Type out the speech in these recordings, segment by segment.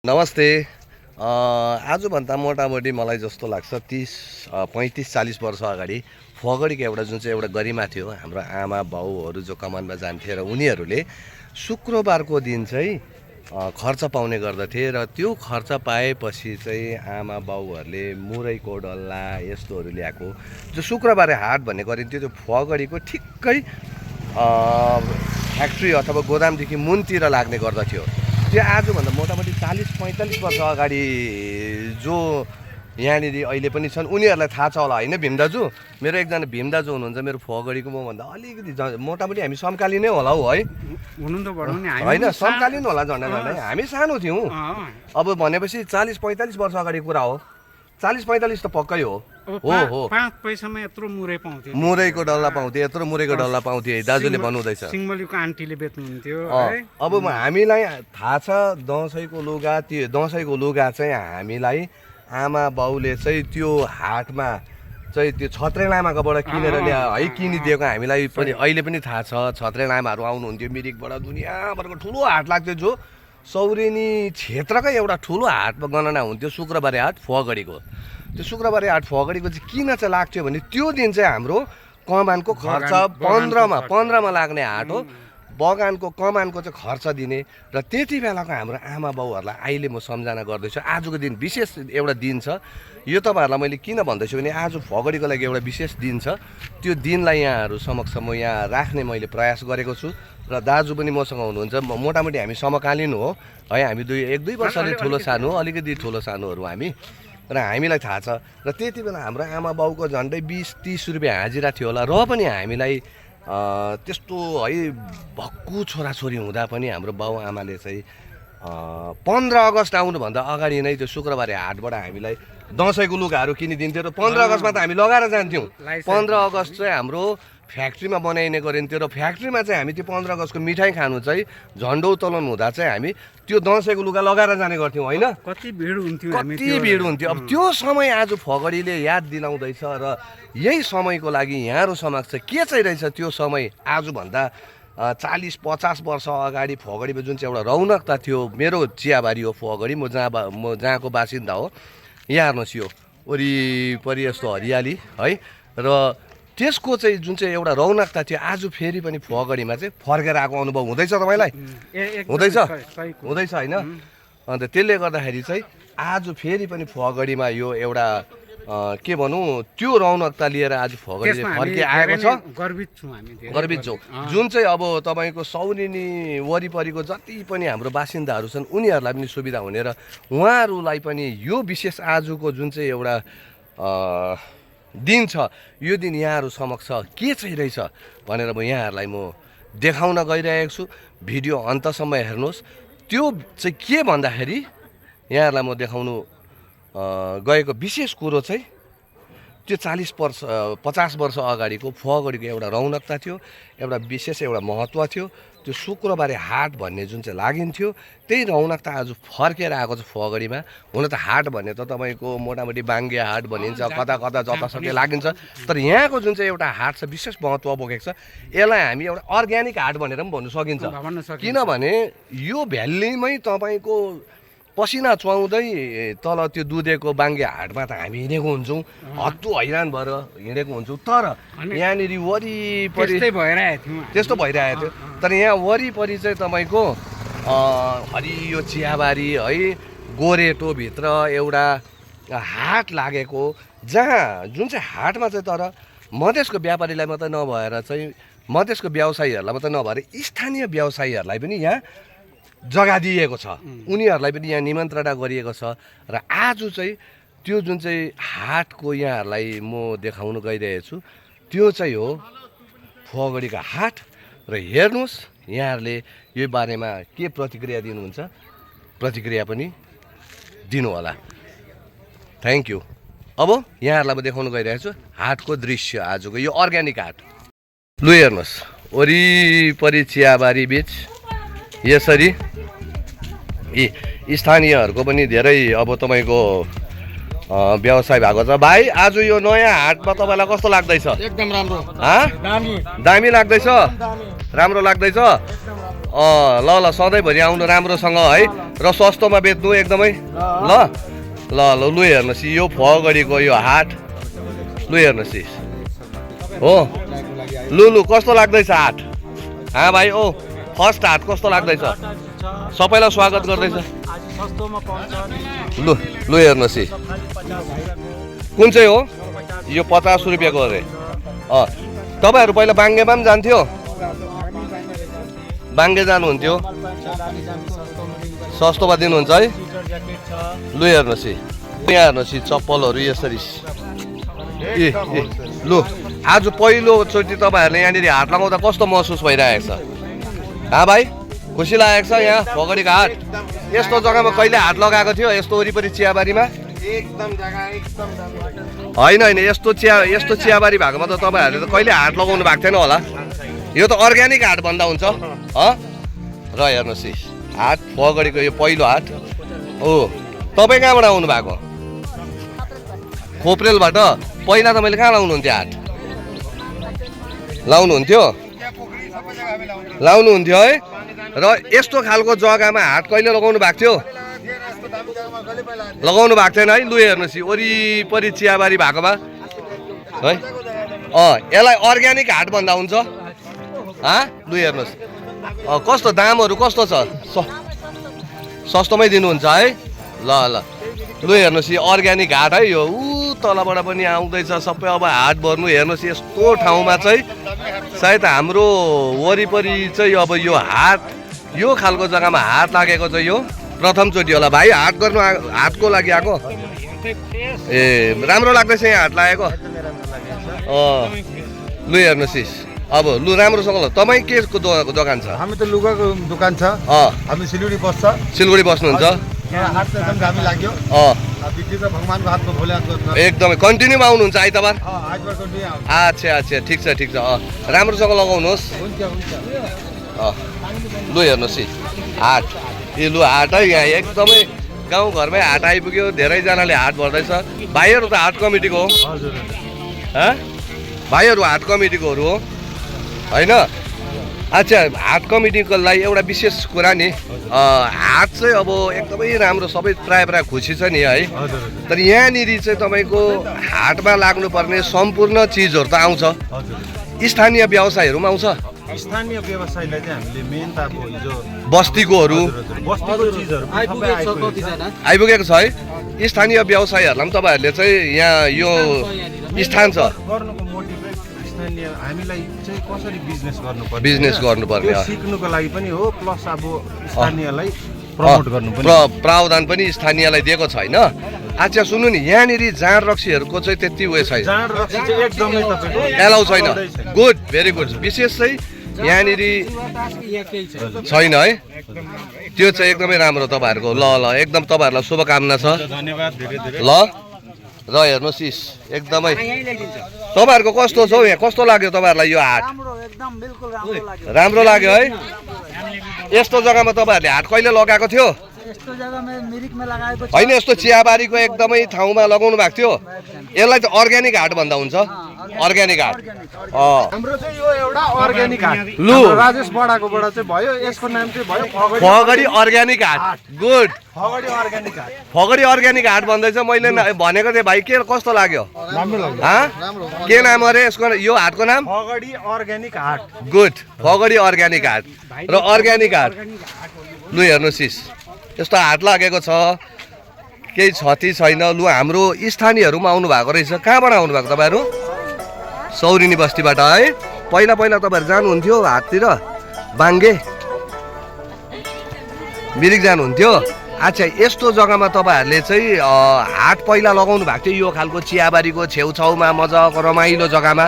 नमस्ते। आजभन्दा मोटामोटी मलाई जस्तो लाग्छ 35-40 वर्ष अगाडि फगडीको एउटा जुन चाहिँ एउटा गरिमा थियो, हाम्रो आमा बाउहरू जो कमानमा जान्थे र उनीहरूले शुक्रबारको दिन चाहिँ खर्च पाउने गर्दथे र त्यो खर्च पाएपछि चाहिँ आमा बाउहरूले मुरैको डल्ला यस्तोहरू ल्याएको जो शुक्रबारे हाट भन्ने गरिन्थ्यो, त्यो फगडीको ठिक्कै फ्याक्ट्री अथवा गोदामदेखि मुनतिर लाग्ने गर्दथ्यो। त्यो आजभन्दा मोटामोटी 40-45 वर्ष अगाडि जो यहाँनिर अहिले पनि छन् उनीहरूलाई थाहा छ होला होइन भीम दाजु? मेरो एकजना भीम दाजु हुनुहुन्छ मेरो फगडीको मभन्दा अलिकति मोटामोटी हामी समकालीनै होला हौ है, होइन समकालीन होला झन्डै झन्डै, हामी सानो थियौँ। अब भनेपछि 40-45 वर्ष अगाडि कुरा हो, 40-45 त पक्कै हो। हो 5 पैसामा यत्रो मुरै पाउँथ्यो, मुरैको डल्ला पाउँथ्यो, यत्रो मुरैको डल्ला पाउँथ्यो दाजुले भन्नुहुँदैछ। सिंहमलीको आन्टीले बेच्नुहुन्थ्यो। अब हामीलाई थाहा छ दसैँको लुगा, त्यो दसैँको लुगा चाहिँ हामीलाई आमा बाउले चाहिँ त्यो हाटमा चाहिँ त्यो छत्रे लामाकोबाट किनेर ल्या है, किनिदिएको हामीलाई पनि अहिले पनि थाहा छ। छत्रे लामाहरू आउनुहुन्थ्यो मिरिकबाट, दुनियाँभरको ठुलो हाट लाग्थ्यो जो सौरेनी क्षेत्रकै एउटा ठुलो हाटमा गणना हुन्थ्यो शुक्रबारे हाट फगडीको। त्यो शुक्रबारे हाट फगडीको चाहिँ किन चाहिँ लाग्थ्यो भने त्यो दिन चाहिँ हाम्रो कमानको खर्च 15मा लाग्ने हाट हो। बगानको कमानको चाहिँ खर्च दिने र त्यति बेलाको हाम्रो आमा बाउहरूलाई अहिले म सम्झना गर्दैछु। आजको दिन विशेष एउटा दिन छ। यो तपाईँहरूलाई मैले किन भन्दैछु भने आज फगडीको लागि एउटा विशेष दिन छ। त्यो दिनलाई यहाँहरू समक्ष म यहाँ राख्ने मैले प्रयास गरेको छु र दाजु पनि मसँग हुनुहुन्छ। मोटामोटी हामी समकालीन हो है, हामी 1-2 वर्षले ठुलो सानो, अलिकति ठुलो सानोहरू हामी, र हामीलाई थाहा छ। र त्यति बेला हाम्रो आमा बाउको झन्डै 20-30 रुपियाँ हाजिरा थियो होला, र पनि हामीलाई त्यस्तो है भक्कु छोराछोरी हुँदा पनि हाम्रो बाउ आमाले चाहिँ 15 अगस्त आउनुभन्दा अगाडि नै त्यो शुक्रबारे हाटबाट हामीलाई दसैँको लुगाहरू किनिदिन्थ्यो र 15 अगस्तमा त हामी लगाएर जान्थ्यौँ। 15 अगस्त चाहिँ हाम्रो फ्याक्ट्रीमा बनाइने गरिन्थ्यो र फ्याक्ट्रीमा चाहिँ हामी त्यो 15 अगस्तको मिठाई खानु चाहिँ झन्डो उत्तोलन हुँदा चाहिँ हामी त्यो दसैँको लुगा लगाएर जाने गर्थ्यौँ होइन। कति भिड हुन्थ्यो, कति भिड हुन्थ्यो। अब त्यो समय आज फगडीले याद दिलाउँदैछ र यही समयको लागि यहाँहरू समक्ष के चाहिँ रहेछ त्यो समय आजभन्दा 40-50 वर्ष अगाडि फगडीमा जुन चाहिँ एउटा रौनकता थियो। मेरो चियाबारी हो फगडी, म जहाँको बासिन्दा हो। यहाँ हेर्नुहोस् यो वरिपरि यस्तो हरियाली है, र त्यसको चाहिँ जुन चाहिँ एउटा रौनकता थियो आज फेरि पनि फगडीमा चाहिँ फर्केर आएको अनुभव हुँदैछ तपाईँलाई? हुँदैछ होइन? अन्त त्यसले गर्दाखेरि चाहिँ आज फेरि पनि फगडीमा यो एउटा के भनौँ त्यो रौनकता लिएर आज फगडीले फर्किआएको छ। गर्वित छौँ। जुन चाहिँ अब तपाईँको सौरेनी वरिपरिको जति पनि हाम्रो बासिन्दाहरू छन् उनीहरूलाई पनि सुविधा हुने र उहाँहरूलाई पनि यो विशेष आजको जुन चाहिँ एउटा दिन छ, यो दिन यहाँहरू समक्ष के चाहिँ रहेछ भनेर म यहाँहरूलाई म देखाउन गइरहेको छु। भिडियो अन्तसम्म हेर्नुहोस्। त्यो चाहिँ के भन्दाखेरि यहाँहरूलाई म देखाउनु गएको विशेष कुरो चाहिँ त्यो 40-50 वर्ष अगाडिको फगडीको एउटा रौनकता थियो, एउटा विशेष एउटा महत्त्व थियो। त्यो शुक्रबारे हाट भन्ने जुन चाहिँ लागिन्थ्यो त्यही रौनकता आज फर्केर आएको छ फगडीमा। हुन त हाट भन्ने त तपाईँको मोटामोटी बाङ्गे हाट भनिन्छ, कता कता जतासुकै लागिन्छ, तर यहाँको जुन चाहिँ एउटा हाट छ विशेष महत्त्व बोकेको छ। यसलाई हामी एउटा अर्ग्यानिक हाट भनेर पनि भन्नु सकिन्छ, किनभने यो भ्यालीमै तपाईँको पसिना चुहाउँदै तल त्यो दुधेको बाङ्गे हाटमा त हामी हिँडेको हुन्छौँ, हत्तु हैरान भएर हिँडेको हुन्छौँ। तर यहाँनिर वरिपरि त्यस्तो भइरहेको थियो, तर यहाँ वरिपरि चाहिँ तपाईँको हरियो चियाबारी है, गोरेटोभित्र एउटा हाट लागेको, जहाँ जुन चाहिँ हाटमा चाहिँ तर मधेसको व्यापारीलाई मात्रै नभएर चाहिँ मधेसको व्यवसायीहरूलाई मात्रै नभएर स्थानीय व्यवसायीहरूलाई पनि यहाँ जग्गा दिएको छ, उनीहरूलाई पनि यहाँ निमन्त्रणा गरिएको छ। र आज चाहिँ त्यो जुन चाहिँ हाटको यहाँहरूलाई म देखाउन गइरहेको छु त्यो चाहिँ हो फगडीको हाट। र हेर्नुहोस् यहाँहरूले यो बारेमा के प्रतिक्रिया दिनुहुन्छ, प्रतिक्रिया पनि दिनु होला। Thank you. अब यहाँहरूलाई म देखाउन गइरहेको छु हाटको दृश्य, आजको यो अर्ग्यानिक हाट। लु हेर्नुहोस् वरिपरि चियाबारी बिच यसरी स्थानीयहरूको पनि धेरै अब तपाईँको व्यवसाय भएको छ। भाइ आज यो नयाँ हाटमा तपाईँलाई कस्तो लाग्दैछ? एकदम राम्रो। दामी लाग्दैछ? राम्रो लाग्दैछ? ल ल सधैँभरि आउनु राम्रोसँग है र सस्तोमा बेच्नु एकदमै ल ल ल लु हेर्नुहोस् यो फगडीको यो हाट लु हेर्नुहोस् हो लु लु कस्तो लाग्दैछ हाट भाइ ओ फर्स्ट हाट कस्तो लाग्दैछ सबैलाई स्वागत गर्दैछ लु लु हेर्नुहोस् कुन चाहिँ हो यो 50 रुपियाँको अरे तपाईँहरू पहिला बाङ्गेमा पनि जान्थ्यो बाङ्गे जानुहुन्थ्यो सस्तोमा दिनुहुन्छ है लु हेर्नुहोस् यहाँ हेर्नुहोस् चप्पलहरू यसरी लु आज पहिलोचोटि तपाईँहरूले यहाँनिर हाट लगाउँदा कस्तो महसुस भइरहेको छ भाइ खुसी लागेको छ यहाँ फगडीको हाट यस्तो जग्गामा कहिले हाट लगाएको थियो यस्तो वरिपरि चियाबारीमा होइन यस्तो चियाबारी भएकोमा त तपाईँहरूले त कहिले हाट लगाउनु भएको थिएन होला यो त अर्ग्यानिक हाट भन्दा हुन्छ र हेर्नुहोस् हाट फगडीको यो पहिलो हाट हो तपाईँ कहाँबाट आउनु भएको खोप्रेलबाट पहिला त मैले कहाँ लाउनुहुन्थ्यो हाट लाउनुहुन्थ्यो है र यस्तो खालको जग्गामा हाट कहिले लगाउनु भएको थियो लगाउनु भएको थिएन है लु हेर्नुहोस् वरिपरि चियाबारी भएकोमा है यसलाई अर्ग्यानिक हाट भन्दा हुन्छ लु हेर्नुहोस् कस्तो दामहरू कस्तो छ सस्तोमै दिनुहुन्छ है ल ल लु हेर्नुहोस् यो अर्ग्यानिक हाट है यो तलबाट पनि आउँदैछ सबै अब हाट भर्नु हेर्नुहोस् यस्तो ठाउँमा चाहिँ सायद हाम्रो वरिपरि चाहिँ अब यो हाट यो खालको जग्गामा हाट लागेको चाहिँ यो प्रथमचोटि होला भाइ हाट गर्नु हाटको लागि आएको ए राम्रो लाग्दैछ यहाँ हाट लागेको लु हेर्नुहोस् अब लु राम्रोसँग ल तपाईँ के को दोकान छ हामी त लुगाको दोकान छ हामी सिलगढी बस्छ सिलगढी बस्नुहुन्छ हाट त एकदम दामी लाग्यो बिक्री त भगवानको हातको भोले हातको एकदमै कन्टिन्यूमा आउनुहुन्छ आइतबार आइतबार कन्टिन्यू अच्छा ठिक छ राम्रोसँग लगाउनुहोस् लु हेर्नुहोस् हाट लु हाट है यहाँ एकदमै गाउँघरमै हाट आइपुग्यो धेरैजनाले हाट भर्दैछ भाइहरू त हाट कमिटीको हो भाइहरू हाट कमिटीकोहरू हो होइन अच्छा हाट कमिटीको लागि एउटा विशेष कुरा नि हाट चाहिँ अब एकदमै राम्रो सबै प्राय खुसी छ नि है तर यहाँनिर चाहिँ तपाईँको हाटमा लाग्नुपर्ने सम्पूर्ण चिजहरू त आउँछ स्थानीय व्यवसायहरू पनि आउँछ स्थानीय व्यवसायलाई चाहिँ हामीले मेन त अब हिजो बस्तीकोहरू चिजहरू आइपुगेको छ है स्थानीय व्यवसायहरूलाई पनि तपाईँहरूले चाहिँ यहाँ यो स्थान छ गर्नुको मोटिभ स्थानीय हामीलाई चाहिँ कसरी बिजनेस गर्नुपर्ने सिक्नुको लागि पनि हो प्लस अब स्थानीयलाई प्रमोट गर्नु पनि प्रावधान पनि स्थानीयलाई दिएको छैन अच्छा सुन्नु नि यहाँनिर जाँड रक्सीहरूको चाहिँ त्यति उयो छैन एलाउ छैन गुड भेरी गुड विशेष चाहिँ यहाँनिर छैन है त्यो चाहिँ एकदमै राम्रो तपाईँहरूको ल एकदम तपाईँहरूलाई शुभकामना छ ल र हेर्नुहोस् एकदमै तपाईँहरूको कस्तो छ हौ यहाँ कस्तो लाग्यो तपाईँहरूलाई यो हाट राम्रो लाग्यो है यस्तो जग्गामा तपाईँहरूले हाट कहिले लगाएको थियो होइन यस्तो चियाबारीको एकदमै ठाउँमा लगाउनु भएको थियो यसलाई चाहिँ अर्ग्यानिक हाट भन्दा हुन्छ अर्ग्यानिक हाट हाम्रो चाहिँ यो एउटा अर्ग्यानिक हाट लु राजेश बडाकोबाट चाहिँ भयो यसको नाम चाहिँ भयो फगडी अर्ग्यानिक हाट गुड फगडी अर्ग्यानिक हाट भन्दैछ मैले भनेको थिएँ भाइ के कस्तो लाग्यो के नाम अरे यसको यो हाटको नाम फगडी अर्ग्यानिक हाट गुड फगडी अर्ग्यानिक हाट र अर्ग्यानिक हाट लु हेर्नुहोस् यस्तो हाट लागेको छ केही क्षति छैन लु हाम्रो स्थानीयहरूमा आउनु भएको रहेछ कहाँबाट आउनु भएको तपाईँहरू सौरिनी बस्तीबाट है पहिला तपाईँहरू जानुहुन्थ्यो हाटतिर बाङ्गे मिरिक जानुहुन्थ्यो अच्छा यस्तो जग्गामा तपाईँहरूले चाहिँ हाट पहिला लगाउनु भएको थियो यो खालको चियाबारीको छेउछाउमा मजाको रमाइलो जग्गामा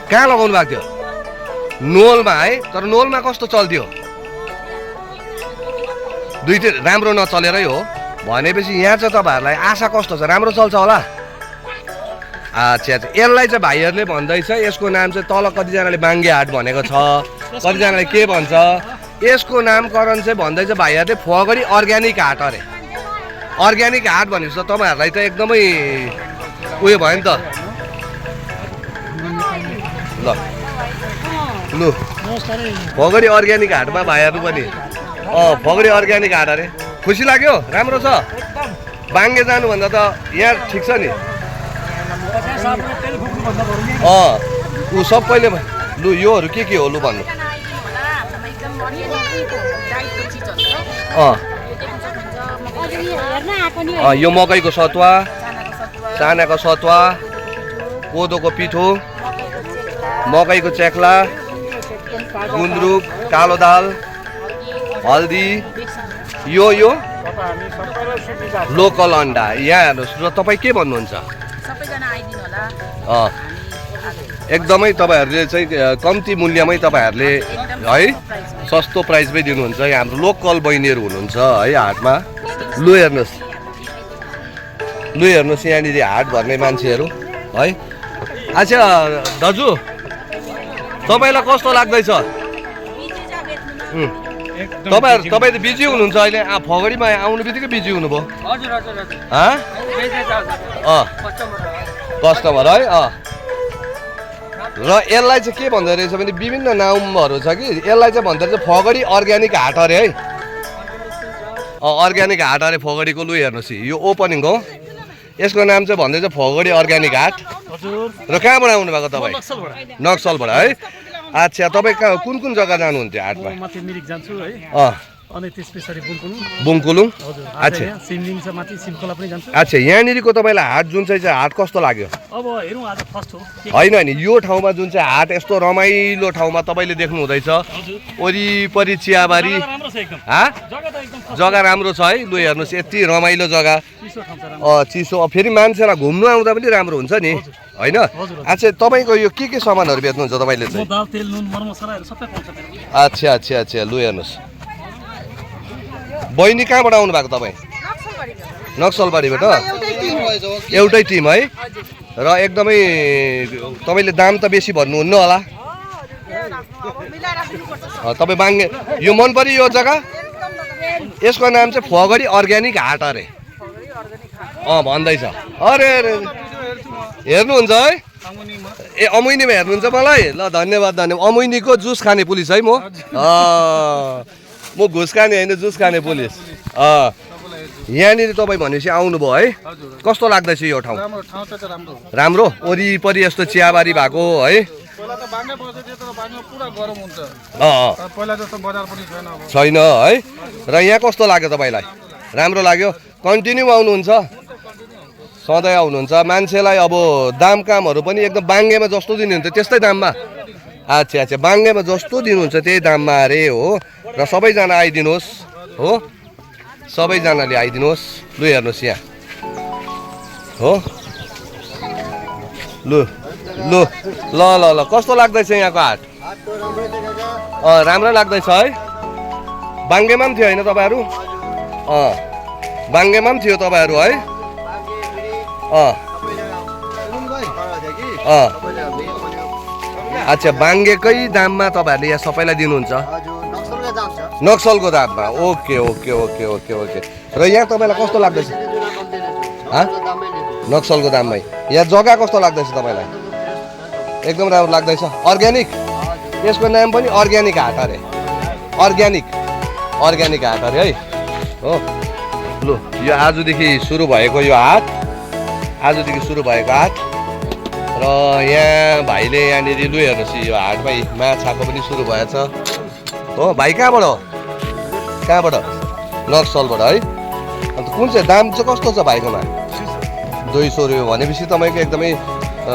कहाँ लगाउनु भएको थियो नोलमा है तर नोलमा कस्तो चल्थ्यो दुईटै राम्रो नचलेरै हो भनेपछि यहाँ चाहिँ तपाईँहरूलाई आशा कस्तो छ राम्रो चल्छ होला अच्छा यसलाई चाहिँ भाइहरूले भन्दैछ यसको नाम चाहिँ तल कतिजनाले बाङ्गे हाट भनेको छ कतिजनाले के भन्छ यसको नामकरण चाहिँ भन्दैछ भाइहरूले फगडी अर्ग्यानिक हाट अरे अर्ग्यानिक हाट भनेपछि त तपाईँहरूलाई त एकदमै उयो भयो नि त ल लु भगडी अर्ग्यानिक हाटमा भाइहरू पनि भगडी अर्ग्यानिक हाट अरे खुसी लाग्यो राम्रो छ बाङ्गे जानुभन्दा त यहाँ ठिक छ नि ऊ सबैले लु योहरू के हो लु भन्नु यो मकैको सतुवा चानाको सतुवा कोदोको पिठो मकैको च्याक्ला गुन्द्रुक कालो दाल हल्दी यो लोकल अन्डा यहाँ हेर्नुहोस् र तपाईँ के भन्नुहुन्छ एकदमै तपाईँहरूले चाहिँ कम्ती मूल्यमै तपाईँहरूले है सस्तो प्राइसमै दिनुहुन्छ यहाँ हाम्रो लोकल बहिनीहरू हुनुहुन्छ है हाटमा लु हेर्नुहोस् यहाँनिर हाट भर्ने मान्छेहरू है अच्छा दाजु तपाईँलाई कस्तो लाग्दैछ तपाईँ त बिजी हुनुहुन्छ अहिले फगडीमा आउनु बित्तिकै बिजी हुनुभयो कस्टमर है र यसलाई चाहिँ के भन्दो रहेछ भने विभिन्न नामहरू छ कि यसलाई चाहिँ भन्दो रहेछ फगडी अर्ग्यानिक हाट अरे है अर्ग्यानिक हाट अरे फगडीको लु हेर्नुहोस् यो ओपनिङ हो यसको नाम चाहिँ भन्दैछ फगडी अर्ग्यानिक हाट र कहाँबाट आउनु भएको तपाईँ नक्सलबाट है अच्छा तपाईँ कहाँ कुन जग्गा जानुहुन्थ्यो हाटमा अनि त्यस पछाडि बुङकुलुङ अच्छा अच्छा यहाँनिरको तपाईँलाई हाट जुन चाहिँ हाट कस्तो लाग्यो अब हेरौँ आज फर्स्ट हो होइन नि यो ठाउँमा जुन चाहिँ हाट यस्तो रमाइलो ठाउँमा तपाईँले देख्नु हुँदैछ वरिपरि चियाबारी जग्गा राम्रो छ है लु हेर्नुहोस् यति रमाइलो जग्गा चिसो फेरि मान्छेलाई घुम्नु आउँदा पनि राम्रो हुन्छ नि होइन अच्छा तपाईँको यो के सामानहरू बेच्नुहुन्छ तपाईँले चाहिँ अच्छा अच्छा अच्छा लु हेर्नुहोस् बहिनी कहाँबाट आउनु भएको तपाईँ नक्सलबारीबाट एउटै टिम है र एकदमै तपाईँले दाम त बेसी भन्नुहुन्न होला तपाईँ बाङ्गे यो मन पर्यो यो जग्गा यसको नाम चाहिँ फगडी अर्ग्यानिक हाट अरे भन्दैछ अरे अरे हेर्नुहुन्छ है ए अमुइनीमा हेर्नुहुन्छ मलाई ल धन्यवाद अमुइनीको जुस खाने पुलिस है म घुस खाने होइन जुस खाने पुलिस यहाँनिर तपाईँ भनेपछि आउनुभयो है कस्तो लाग्दैछ यो ठाउँ राम्रो वरिपरि यस्तो चियाबारी भएको है छैन है र यहाँ कस्तो लाग्यो तपाईँलाई राम्रो लाग्यो कन्टिन्यू आउनुहुन्छ सधैँ आउनुहुन्छ मान्छेलाई अब दाम कामहरू पनि एकदम बाङ्गेमा जस्तो दिनुहुन्छ त्यस्तै दाममा अच्छा अच्छा बाङ्गेमा जस्तो दिनुहुन्छ त्यही दाममा अरे हो र सबैजना आइदिनुहोस् हो सबैजनाले आइदिनुहोस् लु हेर्नुहोस् यहाँ हो लु लु ल ल ल कस्तो लाग्दैछ यहाँको हाट राम्रो लाग्दैछ है बाङ्गेमा पनि थियो होइन तपाईँहरू बाङ्गेमा पनि थियो तपाईँहरू है अच्छा बाङ्गेकै दाममा तपाईँहरूले यहाँ सबैलाई दिनुहुन्छ नक्सलको दाममा okay okay okay okay okay र यहाँ तपाईँलाई कस्तो लाग्दैछ नक्सलको दाममै यहाँ जग्गा कस्तो लाग्दैछ तपाईँलाई एकदम राम्रो लाग्दैछ अर्ग्यानिक यसको नाम पनि अर्ग्यानिक हाट अरे अर्ग्यानिक हाट अरे है हो लु यो आजदेखि सुरु भएको यो हाट र यहाँ भाइले यहाँनिर लु हेर्नुहोस् यो हाटमै माछाको पनि सुरु भएछ हो भाइ कहाँबाट नक्सलबाट है अन्त कुन चाहिँ दाम चाहिँ कस्तो छ भाइकोमा 200 रुपियाँ भनेपछि तपाईँको एकदमै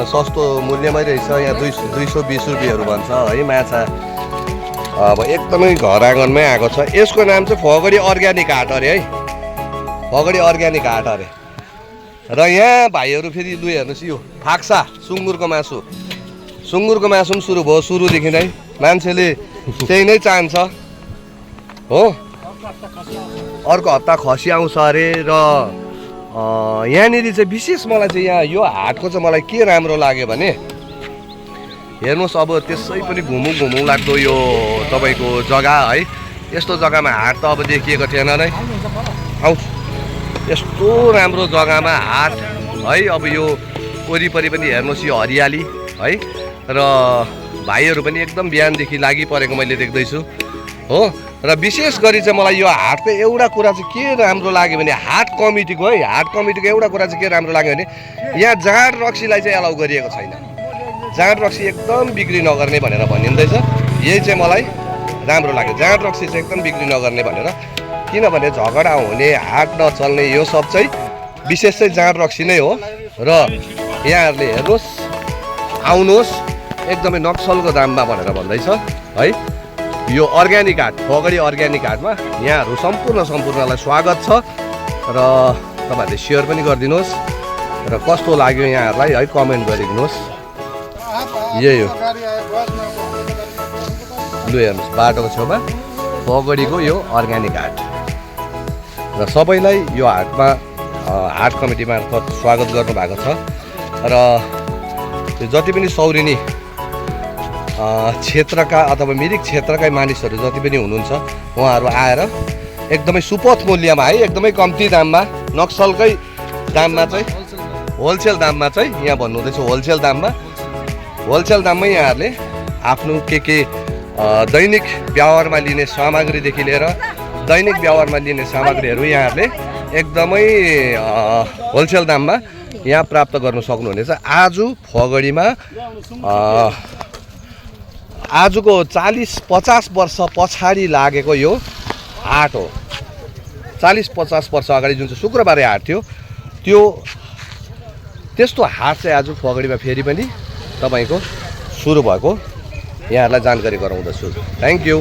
सस्तो मूल्यमै रहेछ यहाँ 220 रुपियाँहरू भन्छ है माछा अब एकदमै घर आँगनमै आएको छ यसको नाम चाहिँ फगडी अर्ग्यानिक हाट अरे है फगडी अर्ग्यानिक हाट अरे र यहाँ भाइहरू फेरि लु हेर्नुहोस् यो फाक्सा सुँगुरको मासु पनि सुरु भयो सुरुदेखि नै मान्छेले त्यही नै चाहन्छ हो अर्को हप्ता खसी आउँछ अरे र यहाँनिर चाहिँ विशेष मलाई चाहिँ यहाँ यो हाटको चाहिँ मलाई के राम्रो लाग्यो भने हेर्नुहोस् अब त्यसै पनि घुमौँ लाग्दो यो तपाईँको जग्गा है यस्तो जग्गामा हाट त अब देखिएको थिएन नै आउँछ यस्तो राम्रो जग्गामा हाट है अब यो वरिपरि पनि हेर्नुहोस् यो हरियाली है र भाइहरू पनि एकदम बिहानदेखि लागि परेको मैले देख्दैछु हो। र विशेष गरी चाहिँ मलाई यो हाटको एउटा कुरा चाहिँ के राम्रो लाग्यो भने हाट कमिटीको एउटा कुरा चाहिँ के राम्रो लाग्यो भने यहाँ जाँड रक्सीलाई चाहिँ एलाउ गरिएको छैन। जाँड रक्सी एकदम बिक्री नगर्ने भनेर भनिँदैछ। यही चाहिँ मलाई राम्रो लाग्यो, जाँड रक्सी चाहिँ एकदम बिक्री नगर्ने भनेर। किनभने झगडा हुने, हाट नचल्ने यो सब चाहिँ विशेष चाहिँ जाँड रक्सी नै हो। र यहाँहरूले हेर्नुहोस्, आउनुहोस्, एकदमै नक्सलको दाममा भनेर भन्दैछ है। यो अर्ग्यानिक हाट, फगडी अर्ग्यानिक हाटमा यहाँहरू सम्पूर्णलाई स्वागत छ। र तपाईँहरूले सेयर पनि गरिदिनुहोस् र कस्तो लाग्यो यहाँहरूलाई है कमेन्ट गरिदिनुहोस्। यही हो, लु हेर्नुहोस् बाटोको छेउमा फगडीको यो अर्ग्यानिक हाट। र सबैलाई यो हाटमा हाट कमिटी मार्फत स्वागत गर्नुभएको छ। र जति पनि सौरेनी क्षेत्रका अथवा मिरिक क्षेत्रकै मानिसहरू जति पनि हुनुहुन्छ उहाँहरू आएर एकदमै सुपथ मूल्यमा है, एकदमै कम्ती दाममा, नक्सलकै दाममा चाहिँ होलसेल दाममा चाहिँ यहाँ भन्नुहुँदैछ होलसेल दाममै यहाँहरूले आफ्नो के दैनिक व्यवहारमा लिने सामग्रीदेखि लिएर दैनिक व्यवहारमा लिने सामग्रीहरू यहाँहरूले एकदमै होलसेल दाममा यहाँ प्राप्त गर्न सक्नुहुनेछ। आज फगडीमा आजको 40-50 वर्ष पछाडि लागेको यो हाट हो। 40-50 वर्ष अगाडि जुन चाहिँ शुक्रबारे हाट थियो त्यस्तो हाट चाहिँ आज फगडीमा फेरि पनि तपाईँको सुरु भएको यहाँहरूलाई जानकारी गराउँदछु। Thank you.